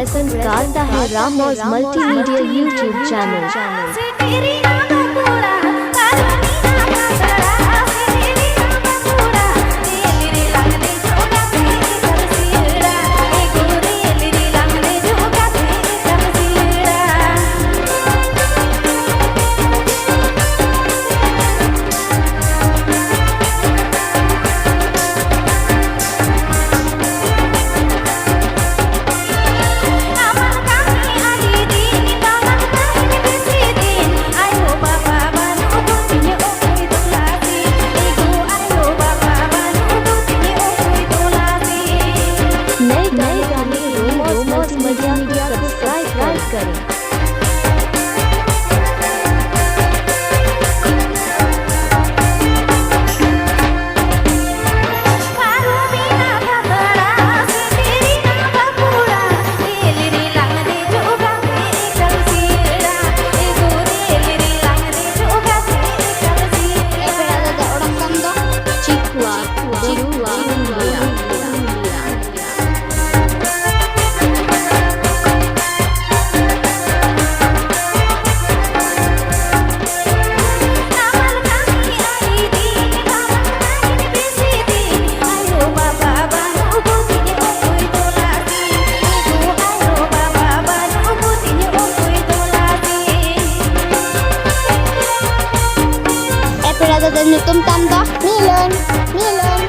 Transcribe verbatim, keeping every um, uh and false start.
Present करता है Ramos multimedia YouTube channel. नए नए गाने रोमोस मल्टीमीडिया सब्सक्राइब करें। ᱮᱯᱮᱲᱟ ᱫᱟᱫᱟ ᱚᱲᱟᱜ ᱛᱟᱢ ᱫᱚ? ᱪᱤᱠᱩᱣᱟ, ᱪᱤᱠᱩᱣᱟ, ᱪᱤᱠᱩᱣᱟ᱾ ᱮᱯᱮᱲᱟ ᱫᱟᱫᱟ ᱧᱩᱛᱩᱢ ᱛᱟᱢ ᱫᱚ? ᱢᱤᱞᱚᱱ, ᱢᱤᱞᱚᱱ᱾